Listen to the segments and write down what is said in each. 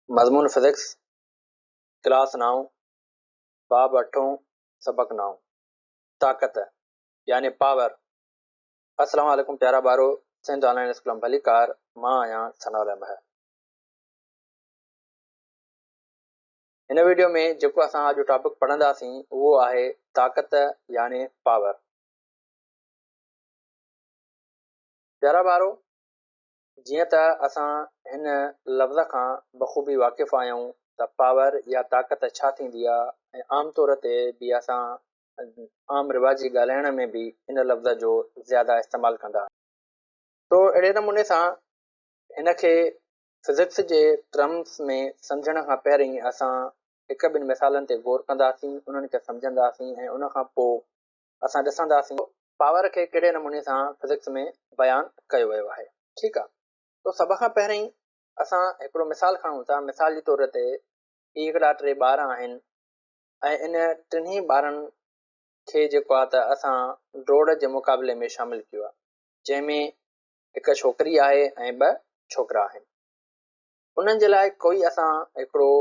مضمون physics, class نائون، باب اٺون، سبق نائون، طاقت يعني پاور. السلام عليڪم پيارا ٻارو، سنڌ آن لائين اسڪول ۾ ڀليڪار، مان آهيان ثناء الله مهر. هن ويڊيو ۾ جيڪو اسان اڄ ٽاپڪ پڙهنداسين اهو آهي طاقت يعني پاور. پيارا ٻارو، جيئن ته اسان هن لفظ کان بخوبي واقف آهيون ته پاور يا طاقت ڇا ٿيندي آهي ۽ عام طور تي به اسان عام رواجي ڳالهائڻ ۾ به ان لفظ جو زياده استعمال ڪندا آهيون. سو اهڙي نموني سان هن کي فزڪس جي ٽرمز ۾ سمجهڻ کان پهرين اسان هڪ ٻن مثالن تي غور ڪنداسين، انهن کي سمجهنداسين ۽ ان کان پوء اسان ڏسنداسين پاور کي ڪهڙي نموني سان فزڪس ۾ بيان ڪيو ويو آهي. ٺيڪ آ تو سڀ کان پهرين اسان هڪڙو مثال کڻون ٿا مثال جي طور تي هي هڪڙا ٽي ٻار آهن ۽ ان ٽنهي ٻارن کي جيڪو آ ته اسان ڊوڙ جي مقابلي ۾ شامل ڪيو آ جنهن ۾ هڪ ڇوڪري آهي ۽ ٻه ڇوڪرا آهن انهن جي لاء ڪوئي اسان هڪڙو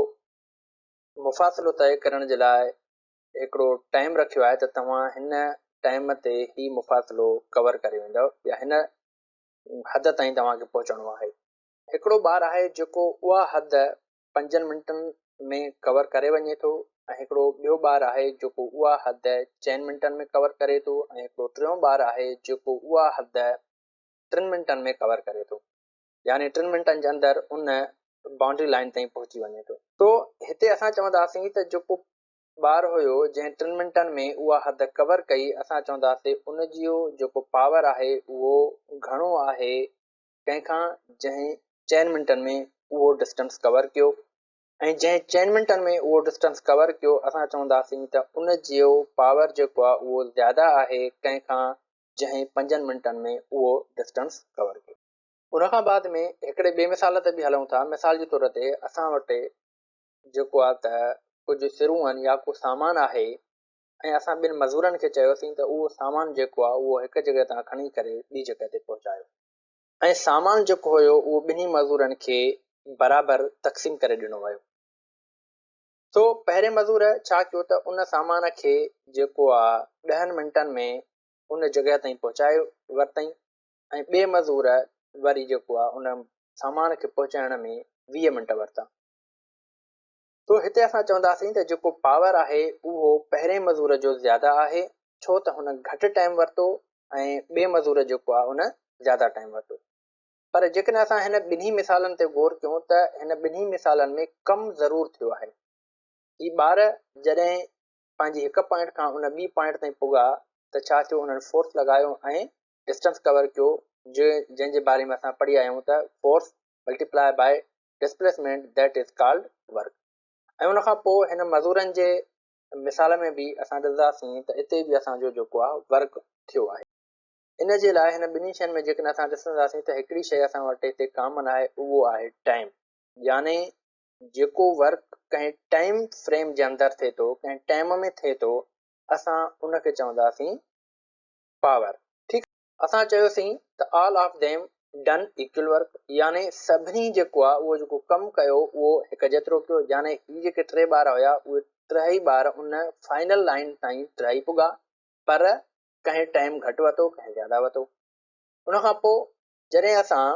مفاصلو طئي ڪرڻ جي لاء هڪڙو ٽائيم رکيو آهي ته توهان هن ٽائيم تي هي مفاصلو ڪور ڪري ويندؤ يا هن حد تائين توهان کي پهچڻو آهي. هڪڙو ٻار آهي جيڪو اها حد پنجن منٽن ۾ ڪور ڪري وڃي ٿو ۽ هڪڙو ٻيو ٻار آهي جيڪو اها حد چئن منٽن ۾ ڪور ڪري ٿو ۽ هڪڙو ٽيون ٻار آهي جيڪو اها حد ٽن منٽن ۾ ڪور ڪري ٿو يعني ٽن منٽن جي اندر ان بائونڊري لائين تائين پهچي وڃي ٿو. سو هتي اسان چونداسين ته جيڪو ٻار هيو جنهن ٽن منٽن ۾ اها حد ڪور ڪئي اسان چونداسين ان جو جيڪو پاور آهي اهو گهڻو آهي ڪنهن کان جنهن چئن منٽن ۾ اهو ڊسٽنس ڪور ڪيو ۽ جنهن چئن منٽن ۾ اهو ڊسٽنس ڪور ڪيو اسان چونداسين ته ان جو پاور جيڪو آهي اهو زياده آهي ڪنهن کان جنهن پنجن منٽن ۾ اهو ڊسٽنس ڪور ڪيو. ان کان بعد ۾ هڪڙي ٻئي مثال تي به هلون ٿا مثال جي طور تي اسان وٽ جيڪو آ ته ڪجهه سرون آهن يا ڪو سامان آهي ۽ اسان ٻن مزورن کي چيوسين ته اهو سامان جيڪو آ اهو هڪ جڳهه تان کڻي ڪري ٻي جڳهه تي پهچايو ۽ سامان جيڪو هيو اهو ٻنهي مزورن کي برابر تقسيم ڪري ڏنو ويو. سو پهرين مزور ڇا ڪيو ته ان سامان کي جيڪو آ ڏهن منٽن ۾ ان جڳهه تائين پهچائي ورتائين ۽ ٻئي مزور وري جيڪو آ ان سامان کي پهچائڻ ۾ 20 منٽ ورتا. سو هتي اسان چونداسين ته جيڪو پاور آهي اهو پهرين مزور جو زياده آهي ڇو ته هن گهٽ ٽائيم ورتو ۽ ٻئي مزور جيڪو آهي ان زياده ٽائيم ورتو. پر جيڪڏهن اسان هن ٻنهي مثالن تي غور ڪيون ته هن ٻنهي مثالن ۾ ڪم ضرور ٿيو آهي. هي ٻار جڏهن پنهنجي هڪ پوائنٽ کان ان ٻي پوائنٽ تائين پڳا ته ڇا ٿيو انهن فورس لڳايو ۽ ڊسٽنس ڪور ڪيو جنهن جي باري ۾ اسان پڙهي آيا آهيون ته force multiply by displacement that is called work ۽ ان کان پوء هن مزورن جي مثال ۾ به اسان ڏسنداسين ته اتي به اسان جو جيڪو آهي ورڪ ٿيو آهي. ان جي لاء هن ٻنهي شين ۾ جيڪڏهن اسان ڏسنداسين ته هڪڙي شيء اسان وٽ هتي ڪامن آهي اهو آهي ٽائيم يعني جيڪو ورڪ ڪنهن ٽائيم فريم جي اندر ٿئي ٿو ڪنهن ٽائيم ۾ ٿئي ٿو اسان ان کي چونداسين پاور ٺيڪ. اسان چيوسين ته all of them done equal work يعني سڀني جيڪو آ اهو جيڪو ڪم ڪيو اهو هڪ جيترو ڪيو يعني هي جيڪي ٽي ٻار هيا اهي ٽيئي ٻار ان فائنل لائين تائين ٽيئي پڳا پر ڪنهن ٽائيم گهٽ ورتو ڪنهن زياده ورتو. ان کان پوء جڏهن اسان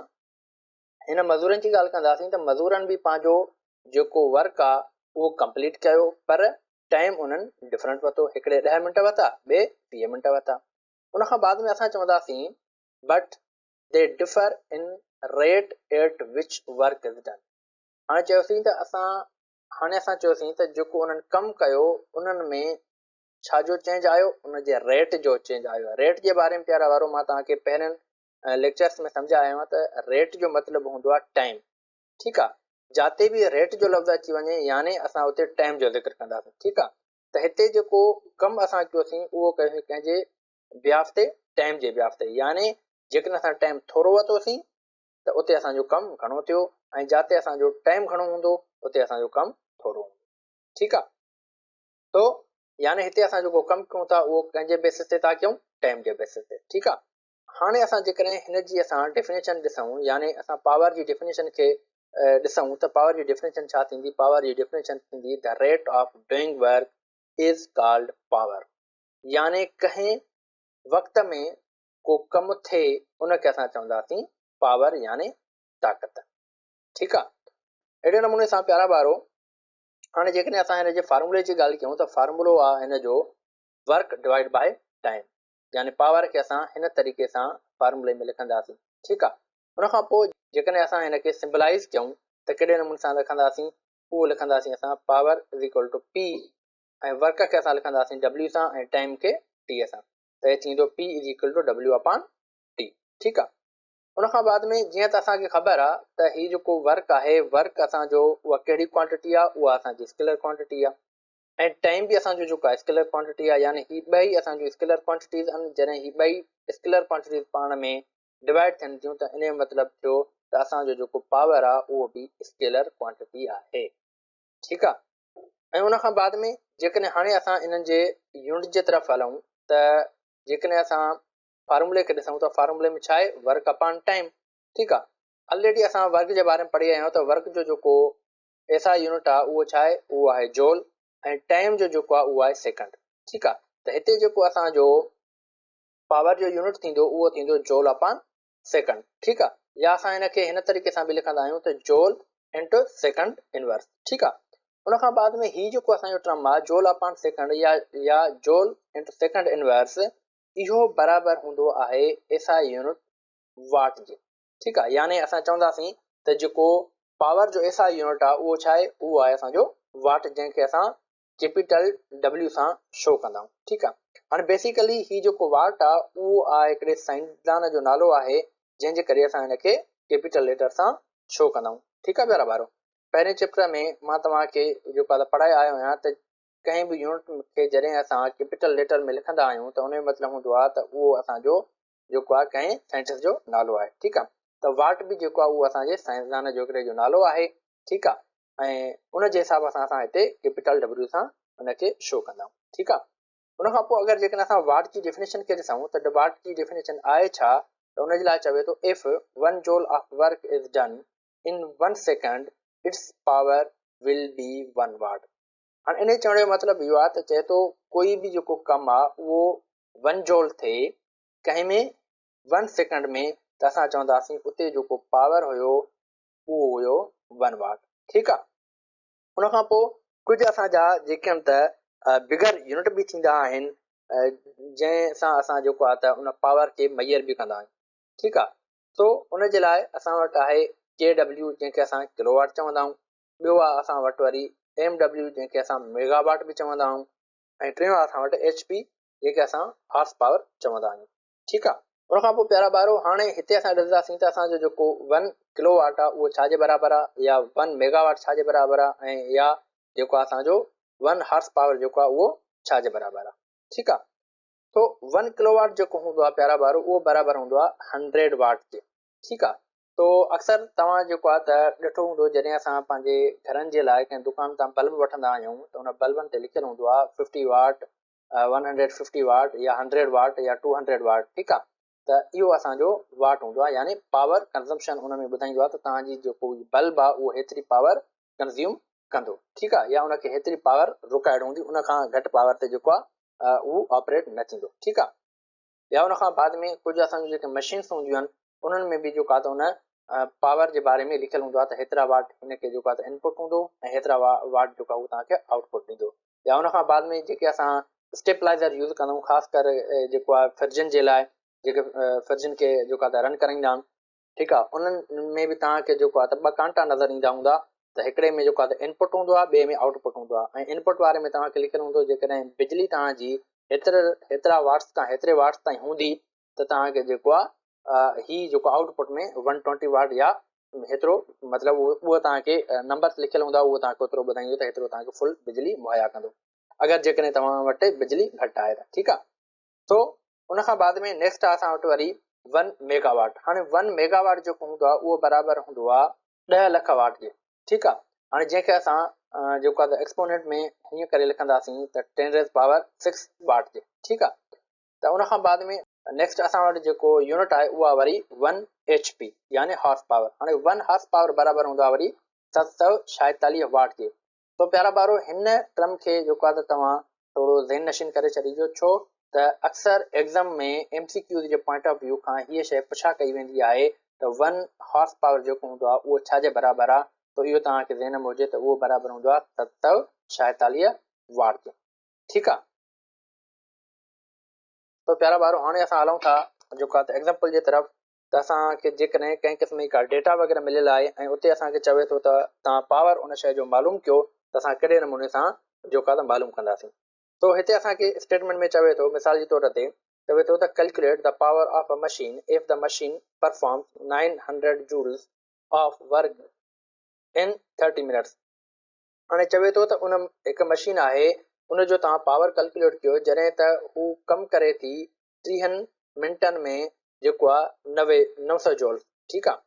هن مزورن جي ڳالهه ڪنداسين ته مزورن به پنهنجو جيڪو ورڪ آ اهو ڪمپليٽ ڪيو پر ٽائيم انهن ڊفرنٽ ورتو هڪڙي 10 منٽ ورتا ٻئي 20 منٽ ورتا. ان کان بعد ۾ اسان چونداسين but they differ in rate at which work is done. هاڻي چيوسين ته اسان هاڻي اسان چيوسين ته جيڪو انهن ڪم ڪيو انهن ۾ ڇا جو چينج آيو ان جي ريٽ جو چينج آيو. ريٽ جي باري ۾ پيارا وارو مان توهان کي پهرين ليڪچرس ۾ سمجهايو آهيان ته ريٽ جو مطلب هوندو آهي ٽائيم. ٺيڪ آهي جاتي به ريٽ جو لفظ اچي وڃي يعني اسان اتي ٽائيم جو ذڪر ڪنداسين. ٺيڪ آهي ته هتي جيڪو ڪم اسان ڪيوسين اهو ڪيوسين ڪنهن جي بيهاف تي ٽائيم جي بيهاف تي يعني جيڪڏهن اسان ٽائيم ٿورو ورتوسين ته اتي اسان جو ڪم گهڻو ٿيو ۽ جاتي اسان جو ٽائيم گهڻو هوندو اتي اسان جو ڪم ٿورو هوندو. ٺيڪ آ تو يعني هتي اسان جيڪو ڪم ڪيون ٿا اهو ڪنهن جي بيسس تي ٿا ڪيون ٽائيم جي بيسس تي. ٺيڪ آ هاڻي اسان جيڪڏهن هن جي اسان ڊيفينيشن ڏسون يعني اسان پاور جي ڊيفينيشن کي ڏسون ته پاور جي ڊيفينيشن ڇا ٿيندي؟ پاور جي ڊيفينيشن ٿيندي the rate of doing work is called power يعني ڪنهن وقت ۾ ڪو ڪم ٿئي ان کي اسان چونداسين پاور يعني طاقت. ٺيڪ آ. اهڙي نموني سان پيارا ٻارو هاڻي جيڪڏهن اسان هن جي فارمولي جي ڳالهه ڪيون ته فارمولو آ هن جو ورڪ ڊوائيڊ باء ٽائيم يعني پاور کي اسان هن طريقي سان فارمولي ۾ لکنداسين. ٺيڪ آ. ان کان پوء جيڪڏهن اسان هن کي سمبلائيز ڪيون ته ڪهڙي نموني سان لکنداسين اهو لکنداسين اسان power is equal to P ۽ work کي اسان لکنداسين ڊبليو سان ۽ ٽائيم کي ٽي سان ته هي ٿيندو P is equal to W upon T. ٺيڪ آ. ان کان بعد ۾ جيئن ته اسان کي خبر آ ته هي جيڪو ورڪ آهي ورڪ اسان جو اها ڪهڙي ڪوانٽٽي آ اها اسان جي اسڪيلر ڪوانٽٽي آ ۽ ٽائيم به اسان جو جيڪو آهي اسڪيلر ڪوانٽٽي آ يعني هي ٻئي اسان جون اسڪيلر ڪوانٽٽيز آهن جڏهن هي ٻئي اسڪيلر ڪوانٽٽيز پاڻ ۾ ڊوائيڊ ٿين ٿيون ته ان جو مطلب ٿيو ته اسان جو جيڪو پاور آ اهو به اسڪيلر ڪوانٽٽي آهي. ٺيڪ آ. ۽ ان کان بعد ۾ جيڪڏهن هاڻي اسان انهن جي يونٽ جي طرف هلون ته جيڪڏهن اسان فارمولي کي ڏسون ته فارمولي ۾ ڇا آهي ورڪ اپان ٽائيم. ٺيڪ آ. الريڊي اسان ورڪ جي باري ۾ پڙهي آيا آهيون ته ورڪ جو جيڪو ايس I unit آ اهو ڇا آهي اهو آهي جول ۽ ٽائيم جو جيڪو آ اهو آهي سيڪنڊ. ٺيڪ آ. ته هتي جيڪو اسان جو پاور جو يونٽ ٿيندو اهو ٿيندو جول اپان سيڪنڊ. ٺيڪ آ. يا اسان هن کي هن طريقي سان به لکندا آهيون ته جول انٽو سيڪنڊ انورس. ٺيڪ آ. ان کان بعد ۾ هي جيڪو اسان جو ٽرم آ جول اپان سيڪنڊ يا جول انٽو سيڪنڊ انورس اهو برابر هوندو آهي ايس I unit واٽ جي. ٺيڪ آ. يعني اسان چونداسين ته جيڪو پاور جو ايس I unit آ اهو ڇا آهي اهو آهي اسان جو واٽ جنهن کي اسان ڪيپيٽل ڊبليو سان شو ڪندا آهيون. ٺيڪ آ. هاڻي بيسيڪلي هي جيڪو واٽ آ اهو آ هڪڙي سائنسدان جو نالو آهي جنهن جي ڪري اسان هن کي ڪيپيٽل ليٽر سان شو ڪندا آهيون. ٺيڪ آ پيارا ٻارو. پهرين چيپٽر ۾ مان توهان کي جيڪو آ پڙهائي آيو آهيان ته ڪنهن به يونٽ کي جڏهن اسان ڪيپيٽل ليٽر ۾ لکندا آهيون ته ان جو مطلب هوندو آ ته اهو اسان جو جيڪو آ ڪنهن سائنٽسٽ جو نالو آهي. ٺيڪ آ. ته واٽ به جيڪو آ اهو اسان جي سائنسدان جو هڪڙي جو نالو آهي. ٺيڪ آ. ۽ ان جي حساب سان اسان هتي ڪيپيٽل ڊبليو سان ان کي شو ڪندا آهيون. ٺيڪ آ. ان کان پوء اگر جيڪڏهن اسان واٽ جي ڊيفينيشن کي ڏسون ته واٽ جي ڊيفينيشن آهي ڇا ته ان جي لاء چوي ٿو if 1 joule of work is done in 1 second its power will be 1 watt. هاڻي انهي چوڻ جو مطلب اهو آهي ته چئي ٿو ڪوئي به جيڪو ڪم آهي اهو 1 جول ٿئي ڪنهن ۾ 1 سيڪنڊ ۾ ته اسان چونداسين اتي جيڪو پاور هيو اهو هيو 1 واٽ. ٺيڪ آ. ان کان پوء ڪجهه اسان جا جيڪي آهن ته بگر يونٽ به ٿيندا آهن جنهن سان اسان جيڪو آ ته ان پاور کي ميئر به ڪندا آهيون. ٺيڪ آ. سو ان جي لاء اسان وٽ آهي ڪي ڊبليو جنهن کي اسان ڪلو واٽ چوندا آهيون. ٻيو آ اسان وٽ وري ايم ڊبليو جنهن کي اسان ميگا واٽ به چوندا آهيون ۽ ٽيون آ اسان وٽ ايڇ پي جنهن کي اسان هارس پاور چوندا آهيون. ٺيڪ آ. ان کان پوء پيارا ٻارو هاڻي هتي اسان ڏسنداسين ته اسان جو جيڪو 1 ڪلو واٽ آ اهو ڇا جي برابر آ يا 1 ميگا واٽ ڇا جي برابر آ ۽ يا جيڪو آ اسان جو 1 هارس پاور جيڪو آ اهو ڇا جي برابر آ. ٺيڪ آ. تو 1 ڪلو واٽ جيڪو هوندو آ پيارا ٻارو اهو برابر هوندو آ 100 واٽ جي. ٺيڪ آ. تو اڪثر توهان جيڪو آ ته ڏٺو هوندو جڏهن اسان پنهنجي گهرن جي لاء ڪنهن دڪان تان بلب وٺندا آهيون ته ان بلبن تي لکيل هوندو آ 50 واٽ 150 واٽ يا 100 واٽ يا 200 واٽ. ٺيڪ آ. ته اهو اسان جو واٽ هوندو آ يعني پاور ڪنزمپشن ان ۾ ٻڌائيندو آ ته توهان جي جيڪو بلب آ اهو هيتري پاور ڪنزيوم ڪندو. ٺيڪ آ. يا ان کي هيتري پاور رڪوائرڊ هوندي ان کان گهٽ پاور تي جيڪو آ اهو آپريٽ نه ٿيندو. ٺيڪ آ. يا ان کان بعد ۾ ڪجهه اسان جون جيڪي مشينس هونديون آهن انهن ۾ به جيڪو آ ته ان پاور جي باري ۾ لکيل هوندو آ ته هيترا واٽ هن کي جيڪو آ ته انپٽ هوندو ۽ هيترا واٽ جيڪو آ اهو توهان کي آئوٽ پٽ ڏيندو. يا ان کان بعد ۾ جيڪي اسان اسٽيپلائزر يوز ڪندا آهيون خاص ڪر جيڪو آهي فرجن جي لاء جيڪي فرجن کي جيڪو آهي رن ڪرائيندا آهن. ٺيڪ آهي. انهن ۾ به توهان کي جيڪو آهي ته ٻه ڪانٽا نظر ايندا هوندا ته هڪڙي ۾ جيڪو آهي ته انپٽ هوندو آهي ٻئي ۾ آئوٽ پٽ هوندو آهي ۽ انپٽ واري ۾ توهان کي لکيل هوندو جيڪڏهن بجلي توهان جي هيترا واٽس کان هيتري واٽس تائين هوندي ته توهان کي جيڪو آهي هي جيڪو آئوٽ پٽ ۾ 120 واٽ يا هيترو مطلب اهو توهان کي نمبر لکيل هوندا اهو توهان کي اوترو ٻڌائيندو ته هيترو توهان کي فل بجلي مهيا ڪندو اگر جيڪڏهن توهان وٽ بجلي گهٽ آهي ته. ٺيڪ آهي. سو ان کان بعد ۾ نيڪسٽ آهي اسان وٽ وري 1 ميگا واٽ. هاڻي 1 ميگا واٽ جيڪو هوندو آهي اهو برابر هوندو آهي 10 لک واٽ جي. ٺيڪ آهي. هاڻي جنهن کي اسان جيڪو آهي ته ايڪسپونينٽ ۾ هيئن ڪري لکنداسين ته 10 ريز پاور 6 واٽ جي. ٺيڪ آهي. ته ان کان بعد ۾ نيڪسٽ اسان وٽ جيڪو يونٽ آهي اها وري 1 ايڇ پي يعني هارس پاور. هاڻي ون هارس پاور برابر هوندو آهي وري 746 واٽ جي. تو پيارا ٻارو هن ٽرم کي جيڪو آهي ته توهان ٿورو ذهن نشين ڪري ڇڏيجو ڇو ته اڪثر ايگزام ۾ ايم سي ڪيوز جي پوائنٽ آف ويو کان هيء شيء پڇا ڪئي ويندي آهي ته ون هارس پاور جيڪو هوندو آهي اهو ڇا جي برابر آهي تو اهو توهان کي ذهن ۾ هجي ته اهو برابر هوندو آهي 746 واٽ جي. ٺيڪ آهي. تو پيارا ٻارو هاڻي اسان هلون ٿا جيڪو آهي ته ايگزامپل جي طرف ته اسان کي جيڪڏهن ڪنهن قسم جي ڪا ڊيٽا وغيره مليل آهي ۽ اتي اسان کي چوي ٿو ته توهان پاور ان شيء جو معلوم ڪيو ته اسان ڪهڙي نموني سان جيڪو آهي ته معلوم ڪنداسين. تو هتي اسان کي اسٽيٽمينٽ ۾ چوي ٿو مثال جي طور تي چوي ٿو ته calculate the power of a machine if the machine performs 900 joules of work in 30 minutes. هاڻي چوي ٿو ته ان هڪ مشين آهي ان جو توهان پاور ڪلڪيوليٽ ڪيو جڏهن ته هو ڪم ڪري ٿي ٽيهن منٽن ۾ جيڪو آهي نوي نو سو جولز ٺيڪ آهي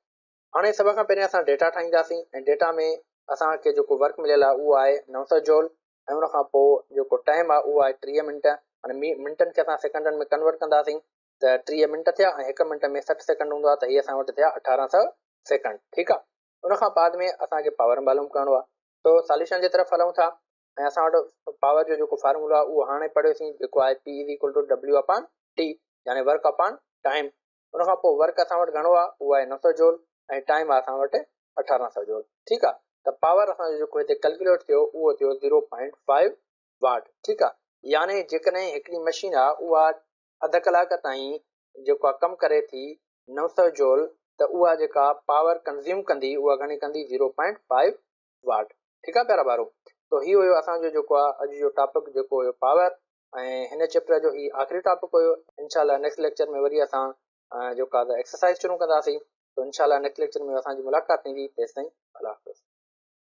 هاڻي سڀ کان پهرين اسان ڊيٽا ٺاهينداسين ۽ ڊيٽا ۾ اسان کي جيڪو ورڪ مليل آهي اهو آهي نو سو جول ۽ ان کان پوء جيڪو ٽائيم آهي اهو آهي 30 منٽ. هاڻي منٽن کي اسان سيڪنڊن ۾ ڪنورٽ ڪنداسين ته 30 منٽ ٿيا ۽ هڪ منٽ ۾ 60 سيڪنڊ هوندو آهي ته هي اسان وٽ ٿيا 1800 سيڪنڊ ٺيڪ آهي. ان کان بعد ۾ اسان کي پاور معلوم ڪرڻو آهي تو ساليوشن جي طرف هلون ٿا ۽ اسان وٽ پاور جو جيڪو فارمولو آهي اهو هاڻي پڙهيوسين جيڪو آهي P is equal to W upon T يعني ورڪ اپان ٽائيم. ان کان پوء ورڪ اسان وٽ گهڻو آهي اهو آهي 900 جول ۽ ٽائيم آهي اسان وٽ 1800 جول ٺيڪ آهي ته پاور اسان جو جيڪو هتي ڪلڪيوليٽ ٿيو اهو ٿيو 0.5 واٽ ٺيڪ آهي يعني جيڪڏهن هڪڙي مشين آهي اها اڌ ڪلاڪ تائين جيڪو آهي ڪم ڪري ٿي 900 جول ته اها جيڪا پاور ڪنزيوم ڪندي اها گهڻي ڪندي 0.5 واٽ ٺيڪ آهي پيارا ٻارو تو هي هيو اسان جو جيڪو آهي اڄ جو ٽاپڪ جيڪو هيو پاور ۽ هن چيپٽر جو هي آخري ٽاپڪ هيو. انشاء الله نيڪسٽ ليڪچر ۾ وري اسان جيڪو آهي ايڪسرسائز شروع ڪنداسين تو انشاء الله نيڪسٽ ليڪچر ۾ اسان جي ملاقات ٿيندي تيستائين الله.